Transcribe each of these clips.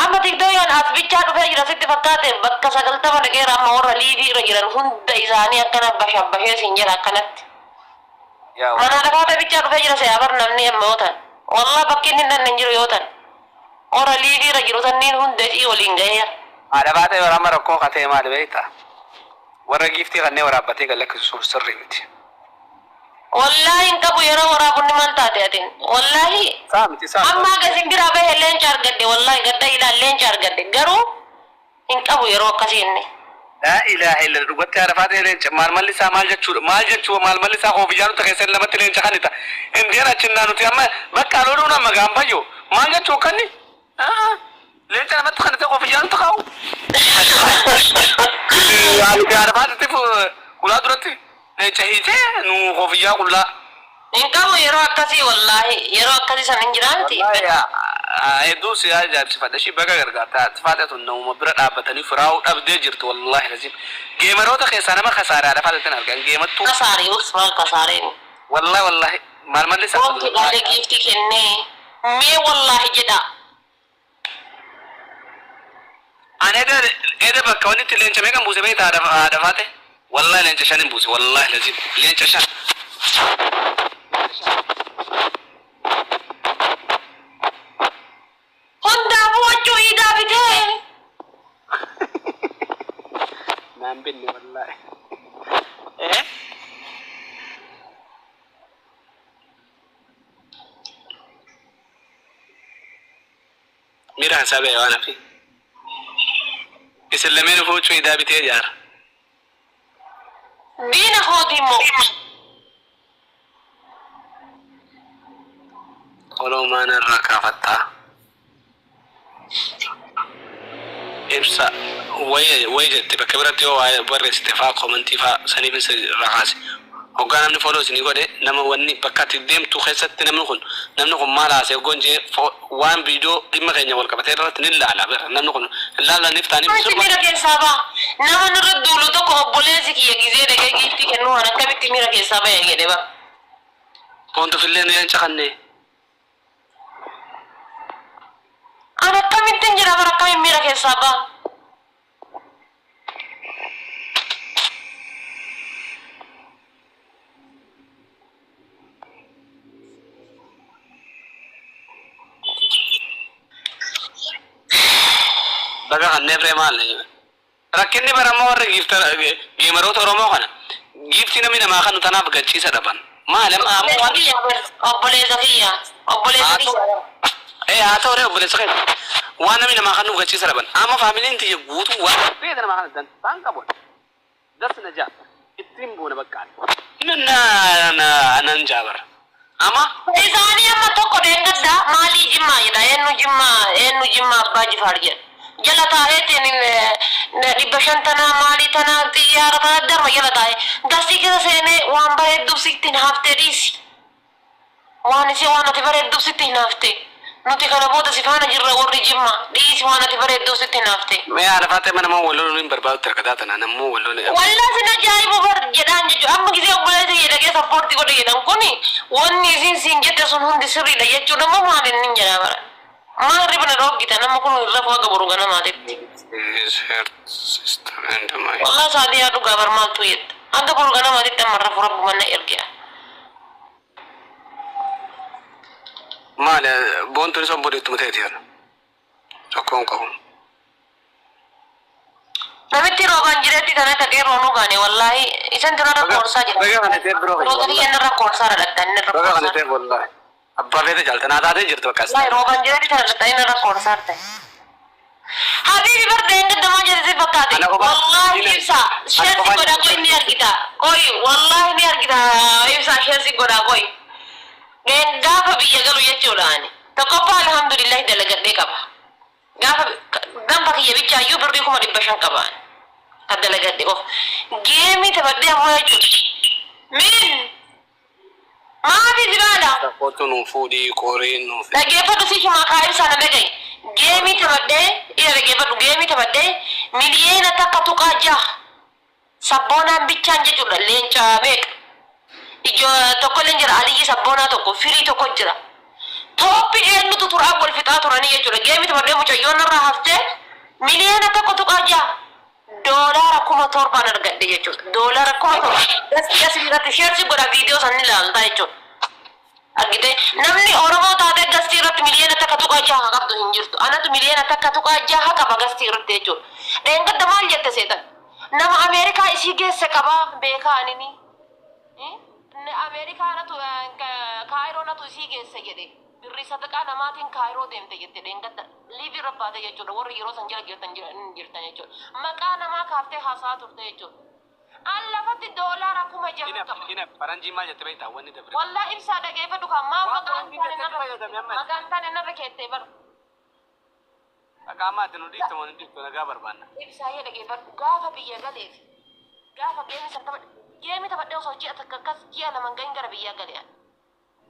Amma tiktokiin as bichaa dhufee jira sitti fakkaate bakka 90 dhaqeera amma warra liivii irra jiran hunda isaanii akkana bashabbashee siin jedha akkanatti. Yaa Manaa dhafaata bichaa dhufee jira se'aa bar namni amma yoo tan. Wallah bakki inni hin dhanne hin jiru yoo tan. Warra liivii irra jiru sanniin hunda isii waliin gaheera. Haadha baatee bara amma rakkoo ka ta'e maali beektaa? Warra giiftii kanneen waraabbatee gad lakkisu sun sirrii miti. Wollaahi hin qabu yeroo waraabunni maal taate atin wollaahi Isaa miti isaa miti. amma haga isin biraa bahe leenca argadhe wollaahi gadda ilaal leenca argadhe garuu hin qabu yeroo akkasii inni. Laa ilaaha illalla dhugatti haadha faaxee leenca maal malli isaa maal jechuudha maal jechuu maal malli isaa koofiyyaa nutti keessan lamatti leenca kanita indeen achinnaa nuti amma bakka loluun amma gaanfayyo maal jechuu akkanni Leenca namatti kan ta'e kofiyyaan kaa'u. Nuti Arafaatitti ulaa duratti leenca hiitee nu kofiyyaa qullaa. Hin qabu yeroo akkasii wallaahi yeroo akkasii san hin jiraa miti. Wallaahi hedduu si ajaa'ibsifadha ishii baga gargaarta haati faaxee tun namuma bira dhaabbatanii firaa'uu dhabdee jirti wallaahi laziim geemaroota keessaa nama kasaare haadha faaxeetin argan geemattuu. Kasaare us maal kasaareen. Wallaahi wallaahi maal malli isaa Boontu dhaalee giiftii kennee mee wallaahi jedhaa. An eda eda bakka wanni itti leenca meeqan buuse beekta haadha haadha faate wallahi leenca shanin buuse wallahi lazim leenca shan. Hundaafuu huccuu iidaa bitee. Naan binne wallahi. Eh? Miira isaa ba'e waan hafi. Isin lameen ufuu huccuu idaa bitee jaara. Diina kooti immoo. Follow maa narraa kaafattaa. Ibsa wayi wayi jette bakka biratti yoo waa barreessite faa komentii faa saniif isa irraa kaase. Hoggaa namni follow isinii godhe nama wanni bakka ati deemtu keessatti namni kun namni kun maal haasa'e hoggoon jee waan viidiyoo dhimma keenya wal qabatee irratti ni laala bara namni kun hin laalaniif ta'anii Akkamitti miira keessaa baha? Nama nurra duulu tokko obboleessi kiyya gizee dhaqee giiftii kennuu an akkamitti miira keessaa baya jedhe bar. Foon tufillee nu yancaqannee. An akkamittin jira bar akkamin miira keessaa baha? Baga kanneef ree maal Rakkinni bara ammaa warra giiftara geemaroota Oromoo kana giiftii namni namaa kannu tanaaf gachiisa dhaban. Maali amma amma Obboleessa waan kiyya bar obboleessa kiyya obboleessa haa ta'u kiyya bar. ee haa ta'u ree obboleessa kee waan namni namaa kannuuf gachiisa dhaban. Amma faamiliin tiyya guutuu waan feete namaa kana dantaan qabu. Das na jaa ittiin boona bakka ani. Na na nan jaa bar. Ama. Isaanii amma tokko dheengadda maalii jimmaa jedha eennu jimmaa eennu jimmaa abbaa jifaar jedha jala taa'eetiin 500 tanaa maalii tanaa xiyyaara tana darba jala taa'ee dasii keessa seenee waan bareedduuf sitti hin haaftee dhiisi. Waan isii waan ati bareedduuf sitti hinaafte. Nuti kana booda si faana jirra warri jimma dhiisi waan ati bareedduuf sitti hinaafte. Mee haadha faaxee mana moo wal loluun hin barbaadutti harkataa tana nammoo wal lole amma. Wallah sin ajaa'ibu bar jedhaan jechu amma gizee obboleessa kiyya dhaqee sappoorti godhe jedhan kuni wanni isiin siin jette sun hundi sirriidha jechuudha moo maal innin jedhaa bara maa hirriba na dhooggitan amma kun hin rafu haga boru ganamaatitti. His her sister and my. Wallah saadiyaa dhugaa bar maaltu jetta haga boru ganamaatitti amma hin rafu rabbuman na erge an. Maali boontuunis obboleettuma teeti ana. Rakkoo hin qabu. Namitti roobaan jireetti tana akka qeerroo nu gaane wallaahi isan tun irra Baga koorsaa jira. baga kana ta'eef biroo kiyya Roota wallaahi. kiyya irra koorsaa dhadhatta inni irra Baga kana koorsaa. ta'eef wallaahi. Abbaa feete jaalte naa taatee jirti bakka as Wallaahi taate. roobaan jireetti tana dhadhatta inni irra koorsaa ta'e. Habiibi bar dheengadda maal jedhe si fakkaate? Ana qofaa Wallaahi diina ibsa ana share si qofaa godhaa qoy ni argita. Qoy wallaahi ni argita ibsa share si godhaa qoy. Dheen gaafa biyya galu jechuudha ani. Tokkoffaa alhamdulillahi dalagadhee qaba. Gaafa danfa kiyya bichaayyuu birrii 500,000 qaba ani. Kan dalagadhe qofa. Geemii taphadhee ammoo jechuudha. Min Maafi si baala? Kootu nuu fuudhii qorii nuu fidi. Dhageeffadhu si himaa kaa ibsaa na dhaga'i. Geemii taphadhee ila dhageeffadhu geemii taphadhee miliyeena 1.6 sabboonaan bichaan jechuudha leenca meeqa ijo tokkolleen jira aliyyi sabboonaa tokko firii tokko jira. Tooppi eenyutu turaa wal fixaa turanii jechuudha geemii taphadhee mucayyoon narraa hafte. Miliyoona 1.6 doolaara 7,000n argadhe jechuudha. Doolaara 7,000. Gastii asii irratti share si godha viidiyoo san ni ilaalta jechuudha. Argitee namni Oromoo taatee gastii irratti miliyoona 1.6 qabdu hin jirtu. Anatu miliyoona 1.6 qaba gastii irratti jechuudha. Dheengadda maal jette seetan? Nama Ameerikaa isii geesse qabaa beekaa anini. Ameerikaa natu Kaayiroo natu isii geesse jedhe. Birrii sadaqaa namaatiin Kaayiroo deemte jette dheengadda live irra baate jechuudha warri yeroo san jala jirtan jirtan jechuudha. Maqaa namaa kaaftee haasa'aa turte jechuudha. An lafatti doolaara 6,000 Inaf qaba. inaf faranjiin maal jette beektaa wanni dabre. Wallah ibsaa dhageeffadhu kaa maaf Waan maqaa hin faranjiin taane jettetti narra fayyadami keette ammas. maqaa hin taane narra keettee bar. Bakka amma ati nu dhiifte moo nu dhiiftu nagaa barbaanna. Ibsaayyee dhageeffadhu gaafa biyya galeef gaafa geemii san taphadhe geemii taphadhee osoo ji'a takka akkas ji'a lama hin gahin gara biyyaa gale an.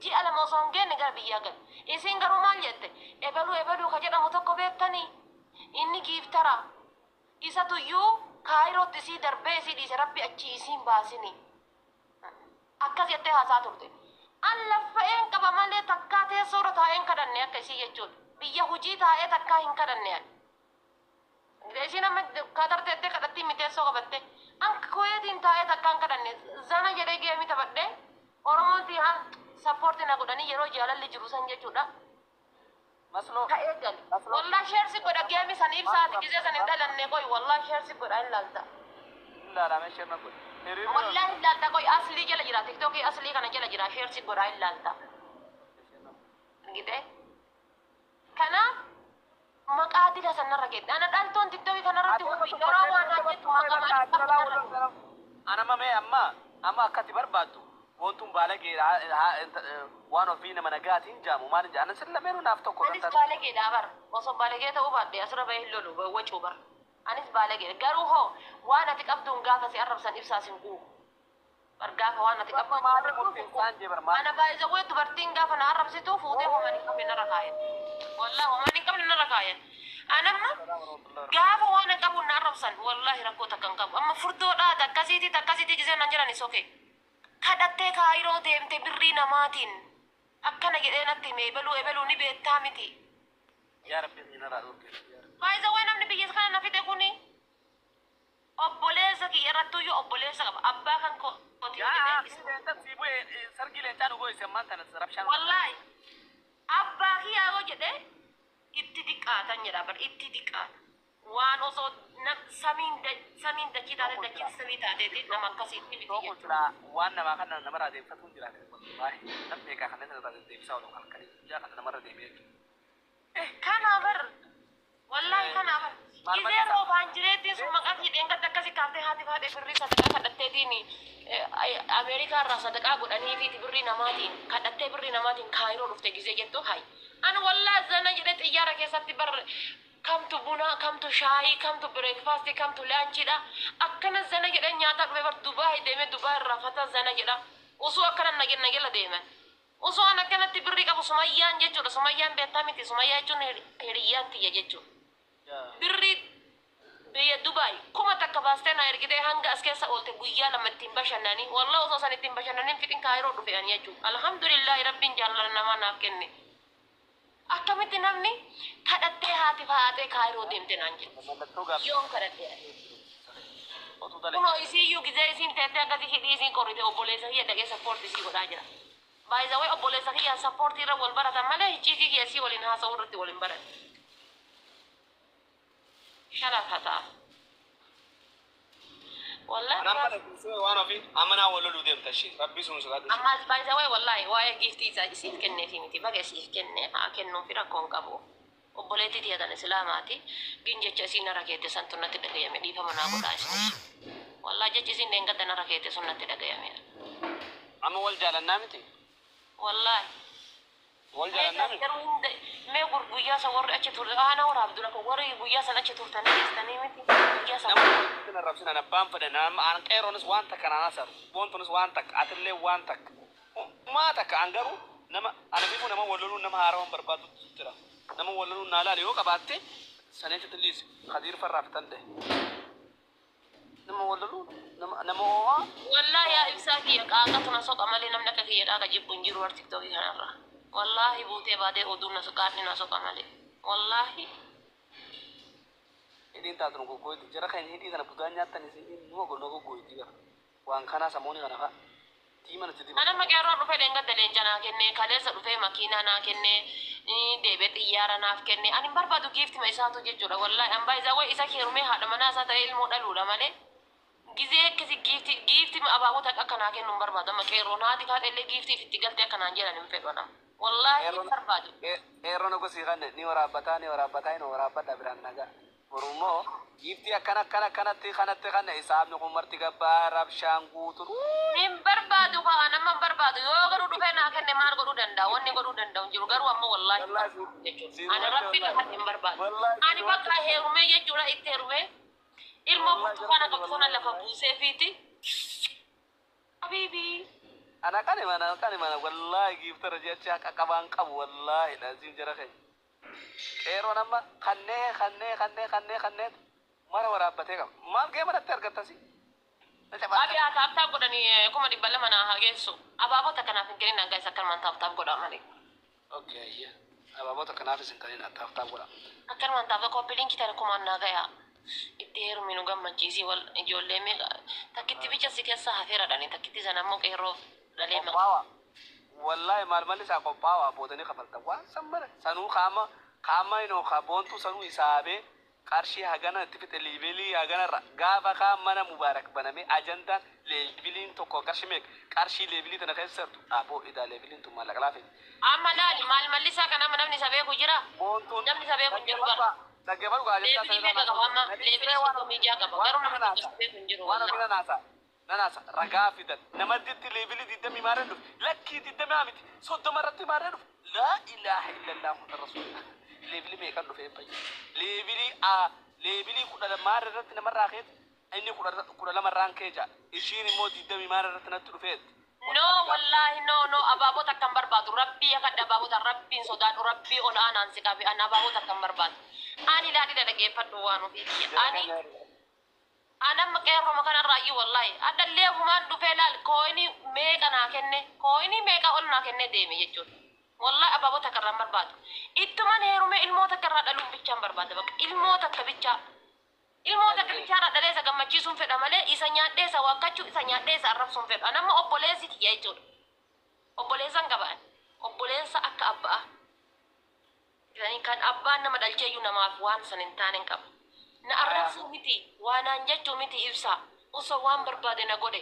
Ji'a lama osoo hin geenne gara biyyaa gale. Isiin garuu maal jette? Ebaluu ebaluu ka jedhamu tokko beektanii? Inni giiftara. Isatuyyuu Kaayirootti isii darbee isii dhiise Rabbi achii isii hin baasini. Akkas jettee haasaa turte. An laffa'een qaba malee takkaa teessoo irra taa'ee hin kadhanne akka isii jechuudha. Biyya hujii taa'ee takkaa hin kadhanne ani. Isiin amma Qatar teettee kadhattii mi teessoo qabattee. An Kuweetiin taa'ee takkaa hin kadhanne. Zana jedhee geemii taphadhee Oromoon tiyya sappoorti na godhanii yeroo jaalalli jiru san jechuudha. Masloo Ka'ee gale. Masloo Wallah share si godha geemi san ibsa ati gizee san hin dhalanne qoy wallah share si godha hin laalta. Hin laalaa mee share na godhi. Hiriirri Wallah hin laalta qoy aslii jala jira tiktoki aslii kana jala jira share si godha hin laalta. Argitee? Kanaaf maqaa dila san narra keette. Ana dhaltuun tiktoki kanarratti Ati amma hundi yeroo tuffattee waan nama naan jettu tuffee maqaa bakka maaliif ati qabdu jalaa narra wal keette. Ana amma mee amma amma akka ati barbaaddu boontuun baalageedha waan ofii nama nagaatiin jaamu maal hin jaa sin lameenuu naaf tokko Anis kan taate. baalageedha bar. Osoo baalagee ta'uu baadhe asirra bahee hin lolu wacuu bar. Anis baalageedha. Garuu hoo waan ati qabduun gaafa si arrabsan ibsaa sin quuqu. Bar gaafa waan ati Amma qabduun si maali arrabsu murtiin sin quuqu. saan jee bar maali. Ana by the way dubartiin gaafa na arrabsitu fuutee homaan hin qabne narra kaayan. Wallahi homaan hin qabne narra kaayan. An amma gaafa waan hin qabuun na arrabsan wallahi rakkoo takka hin qabu. Amma furdoodhaa takkasiitii takkasiitii gisee nan jedhan is okay. Kadhattee kaayiroo deemte birrii namaatiin akkana jedhee natti hime ebeluu ebeluu ni beektaa miti. Yaa rabbi kiyya narraa dhorki yaa rabbi. By the way namni biyya kana na fixe kuni Obboleessa kiyya irrattuyyuu obboleessa qaba. Abbaa kan kooti yoo Yaa jedhe akii leenca sii bu'e sargii leencaa nu goyse ammaan tana rabshaan. Wallaahi abbaa kiyyaa yoo jedhe itti diqqaatan jedha bar itti diqqaata. Waan osoo na samiin samiin dachii taatee dachiin samii taateeti nama akkasiitti miti Iddoo kun jechuudha. silaa waan namaa kana namarraa deebifatuun jiraate wallaahi nam meeqaa kanneen sana irraa deddeebisaa oolu halkanii guyyaa kana namarra deemee jechuudha. Kana bar Wallaahi kana afan. Maal Gizee balleessa? roobaan jireettiin sun maqaa kiyya dheengadda akkasi kaaftee haati faadhee birrii sadaqaa kadhatteetiin Ameerikaa irraa sadaqaa godhaniifiiti birrii namaatiin kadhattee birrii namaatiin kaayiroo dhufte gizee jettu hay. An wallaahi zana jedhee xiyyaara keessatti bar kamtu buna kamtu shaayii kamtu breakfast kamtu laanchiidha akkana zana jedhee nyaataa dhufe bar Dubaay deemee Dubaay irraa fata zana jedha usuu akkana na jala deeman. Osoo an akkanatti birri qabu sumayyaan jechuudha sumayyaan beektaa miti sumayyaa jechuun hiriyyaan tiyya jechuudha birri biyya dubaay 1000 baastee naa ergitee hanga as keessa oolte guyyaa lama ittiin bashannanii wallah osoo san ittiin bashannanin fixin kaayiroo dhufe ani jechuudha alhamdulillaahi rabbiin jaalala namaa naaf kenne akkamitti namni kadhattee haati faaxee kaayiroo deemte naan jedhe Mallattoo gaaffii. yoom kadhadhe ani Otuu dalage. Kunoo isiiyyuu gizee isiin teettee akkasii hidhii isiin qorrite obboleessa kiyya dhaqee support isii godhaa jira. By the way obboleessa kiyyaan support irra wal baratan malee hicciitii kiyya isii waliin haasa'uu irratti wal hin baranne. Shalafataa. Wallahi Anaan biraa bara kuusee waan ofii amanaa wal loluu deemta ishee rabbii sun sodaadhu ishee. Ammaas by the way wallahi waa'ee giiftii isaa isiif kenneefi miti baga isiif kenne haa kennuufi rakkoo hin qabu. Obboleettii tiyya tan islaamaati gin jecha isiin narra keette santu natti dhagayame dhiifama naa godhaa isinis. Wallahi jechi isiin dheengadda narra keette sun natti dhagayame. Amma wal jaalannaa miti? Wallahi. Wal Mee jaalannaa guys miti? garuu hin mee guyyaa san warri achi turte ana waraabdu rakko warri guyyaa san achi turtanii geessitanii miti guyyaa san Nama walitti hin arrabsinan abbaan fedhe nama an qeeroonis waan takka naan hasaru boontunis waan takka atillee waan takka Homaa takka an garuu nama ana beeku nama wal loluun nama haarawan barbaadutu jira nama wal loluun naa laali yoo qabaatte saneetitti liisi kadiir farraa fitan dhahe nama wal loluun nama nama ho'aa Wallahi yaa ibsaa kiyya qaaqatu na soqa malee namni akka kiyya qaaqa jibbu hin jiru war tiktoki kanarra wallahi buutee baatee oduun na qaaqni na soqa malee wallahi. Hidhiin taatu nu goggooyti. Jara keenya hidhii tana budaan nyaattan isin numa nu goggooyti gara. Waan kanaa samoonni kana fa'a. Diima nutti dibatu. Anamma qeerroon dhufee dheengadda leenca naa kenne, kaleessa dhufee makiinaa naa kenne, deebee xiyyaara naaf kenne. Ani hin barbaadu giiftima isaatu jechuudha. Wallaahi an baay'isaa way isa heerumee haadha manaa isaa ta'ee ilmoo dhaluudha malee. Gizee akkasi giifti giifti abaaboo takka akka naa kennu hin barbaadu. Amma qeerroon haati kaadha illee giiftii ifitti galtee akka naan jedhan hin fedhu anam. Wallaahi hin Qeerroon barbaadu. Qeerroon gosi kanne ni waraabbataa, ni waraabbataa, ni waraabbadha biraan nagaa. Boruu immoo giiftii akkana akkana akkanatti kanatti kanne isaafni kun marti gabbaa rabshaan guutuun. Hin barbaadu kaa an amma hin barbaadu. Yoo garuu dhufee naa kenne maal godhuu danda'a? Wanni godhuu danda'u hin jiru. Garuu amma wallaahi hin Wallaahi barbaadu jechuudha. si Ani duratti rabbi wallaahi. kakadhe hin barbaadu. Wallaahi si Ani duratti. bakka heerumee jechuudha itti heerumee ilmoo Wallaahi burtukaana jara qabdu sana wallaahi lafa wallaahi. buuseefiiti. Habiibii. Ana qani mana qani mana wallaahi giiftara jecha haqa qabaan qabu wallaahi dhaziin jara keenya. Qeerroon amma kannee kannee kannee kannee kannee mara waraabbatee qaba. Maal gee manatti argattasi? Abi haa tap tap godhanii 200,000 naa haa geessu. Abaaboo takka naaf hin kennin hanga isa akkanumaan tap tap godhaa malee. Okay ayya. Abaaboo takka naafis hin kennin tap tap godhaa. Akkanumaan tap copy link tana kumaan naa gayaa. Itti heerumi nu gammachiisii wal ijoollee meeqa takkitti bicha si keessa hafeera dhani takkitti sana ammoo qeerroof dhalee maqaa. Qophaawa. Wallahi maal malli isaa qophaawa boodanii kafaltan waan san mara sanuu qaama qaama inoo ka boontuu sanuu hisaabee qarshii hagana itti fixe liibeelii hagana irra gaafa kaan mana mubaarak banamee ajandaan leebiliin tokko qarshii meeqa qarshii leebilii tana keessa jirtu aboo idaa leebiliin tun maallaqa laafeeti. Amma laali maal mallisaa kan amma namni isa beeku jira? Boontuun Namni isa beeku hin jiru bara. Dhaggeeffadhu dhaggeeffadhu gaa ajandaa Leebilii sana meeqa qaba amma? nadiif Leebilii siree waan 36 qaba. waan Garuu ofii namni tokko nanaasa isa beeku hin jiru waan ofii wallahi. nanaasa nanaasa ragaa fidan namadditti leebilii digdamii maarree dhufe lakkii digdamii miti 30 irratti maarree dhufe laa ilaaha illallah muhammad rasuulillah leebilii meeqan dhufe fayya leebilii a leebilii 10 maarree irratti namarraa keeti inni 12 irraan kee jaa ishiin immoo digdamii maarree irratti natti dhufeetti. No wallaahi no no abaaboo takka hin barbaadu rabbii yakadha abaaboo tan rabbiin sodaadhu rabbii ol aanaan si qabe an abaaboo takka hin barbaadu ani laali dhaggeeffadhu waan ofii kiyya ani an amma qeerroma kanarraayyuu wallaahi addallee ofumaan dhufee laal kooyinii meeqa naa kenne kooyinii meeqa ol naa kenne deeme jechuudha wallahi abaaboo takka irraa hin barbaadu ittuman heerume ilmoo takka irraa dhaluun bichaan barbaada bakka ilmoo takka bichaa ilmoo takka bichaarraa dhalee isa gammachiisuun fedha malee isa nyaadhee isa waakkachuu isa nyaadhee isa arrabsuun fedha. An amma obboleessi kiyya jechuudha. Obboleessan qaba ani. Obboleessa akka abba'a. Jedhanii kan abbaan nama dhalcheeyyuu namaaf waan san hin taane hin qaba. Na arrabsuu miti waa naan jechuu miti ibsaa. Osoo waan barbaade na godhe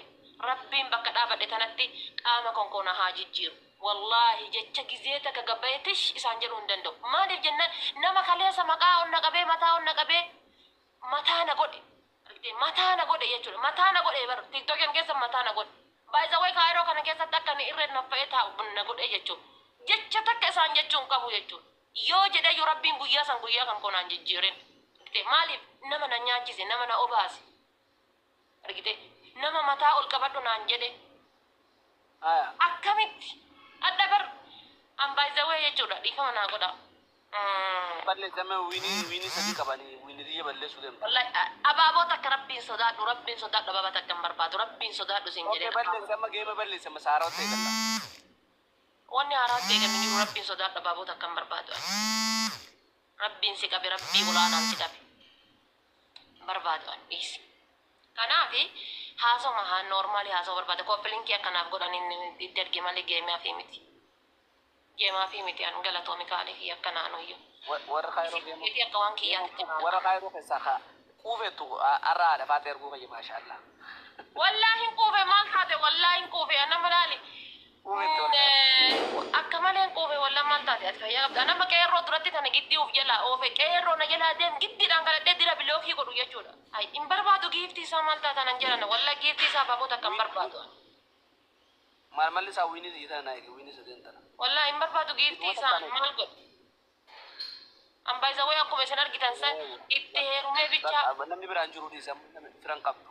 rabbiin bakka dhaabadhe tanatti qaama konkoo na haa jijjiiru. Wallaahi jecha gizee takka gabbayee tish isaan jedhuu hin danda'u. Maaliif jennaan nama kaleessa maqaa ol na qabee mataa ol na qabee mataa na godhe argitee mataa na godhe jechuudha mataa na godhe bar tiktookiin keessa mataa na godhe by the way kaayiroo kana keessatti akka inni irreen naffa'ee taa'u na godhe jechuudha jecha takka isaan jechuun qabu jechuudha yoo jedhe yoo rabbiin guyyaa san guyyaa kan konaan jijjiirin argitee maaliif nama na nyaachise nama na obaase argitee nama mataa ol qabadhu naan jedhe akkamitti adda bar an by the way jechuudha dhiifama naa godha. Balleessame wiinii wiinii sadii qabanii wiinii xiyya balleessuu deemtu. Wallahi abaaboo takka rabbiin sodaadhu rabbiin sodaadhu abaaboo takka hin barbaadu rabbiin sodaadhu siin Okay jedhee. Balleesse amma geema balleesse amma saaraa ta'e galla. Wanni haaraa ta'e kan jiru rabbiin sodaadhu abaaboo takka hin barbaadu. Rabbiin si qabe rabbii olaanaan si qabe. Barbaadu an dhiisi. Kanaaf haasoma haa normaalii haasoo barbaada copy linkii akkanaaf godhan itti erge malee geemaa fi miti. Geemaa fi miti an galatoomi kaalii fi akkanaanuyyuu. Warra kaayiroo geema. Keetii akka waan kiyyaatti. Warra kaayiroo keessaa kaa quufettu arraa haadha faatee erguu kayya maashaallah. Wallaahi hin quufe maal taate wallaahi hin quufe nama laali. Quufettu. Akka malee hin quufe wallaan maal taate ati fayyaa qabda. Nama qeerroo duratti tana giddii uf jalaa oofe qeerroo na jalaa deem giddiidhaan kadhadhee dira bilookii godhu jechuudha. Ay hin barbaadu giiftii isaa maal taata nan jedhan wallaahi giiftii isaa abaaboo takka hin barbaadu. Maal malli isaa wiinii xiyya tana naa eege wiinii sadeen tana. Wallaahi hin barbaadu giiftii isaa maal godhu. An by the way akkuma isin argitan san itti heerumee bichaa. Namni biraan jiru dhiisa firan qabdu.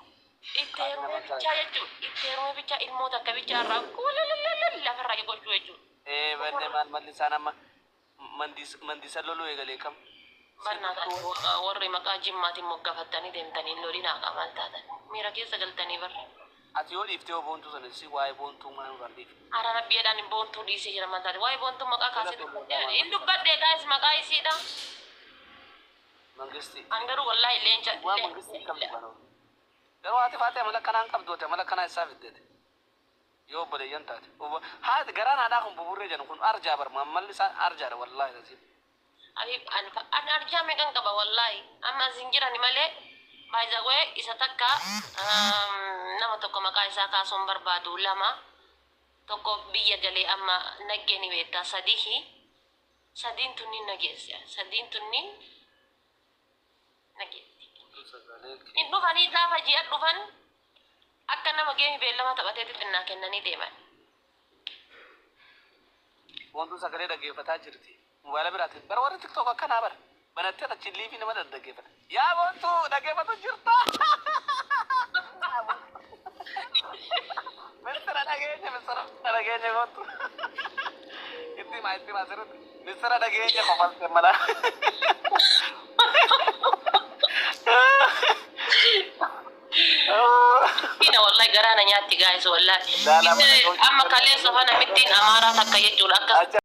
Itti heerumee bichaa jechuudha. Itti heerumee bichaa ilmoo takka bichaa irraa kulalalalalala lafarraa gochuu jechuudha. Ee banne maal malli isaan amma mandisa loluu eegalee kam. Bannaa warri maqaa jimmaatiin moggaafattanii deemtanii lolinaa qaamaan taatan miira keessa galtanii barra. Ati yoo dhiiftee yoo boontuu sana si waa'ee boontuu maal nurraan dhiifte. Ara rabbiidhaan hin boontuu dhiisee jira maal taate waa'ee boontuu maqaa kaasee dubbadhee hin dubbadhee gaa'is maqaa isiidha. Mangistii. An garuu wallaahi leenca. Waan mangistii hin qabdu garuu. Garuu haati faatee amala akkanaa hin qabdu ati amala akkanaa essaa fidde ati? Yoo obboleeyyan taate. Haati garaan haadhaa kun buburree jedhan kun arjaa bar malli isaa arjaadha wallaahi laziim. Habib an an arjaa meeqan qaba wallaahi amma as hin jirani malee by the way isa takka nama tokko maqaa isaa kaasuu hin barbaadu lama tokko biyya galee amma naggee ni beekta sadihi sadiin tunniin na geesse sadiin tunniin na geessi. Hin dhufanii gaafa ji'a dhufan akka nama geemi beellama taphateetti xinnaa kennanii deeman. Boontuun sagalee dhaggeeffataa jirti. Mobaayila biraatiin. Bara warri tiktok akkanaa bara. Banattee achi liivii nama dhaggeeffata. Yaa Boontuu dhaggeeffatu jirta. Mistira dhageenye mistira dhageenye Boontuu. Itti himaa itti himaa sirriitti. Mistira dhageenye kofalte mala. Miskiina wallahi garaa na nyaatti guys wallahi. Laalaa mana Amma kaleessa fa namittiin amaaraa takka jechuudha akkas.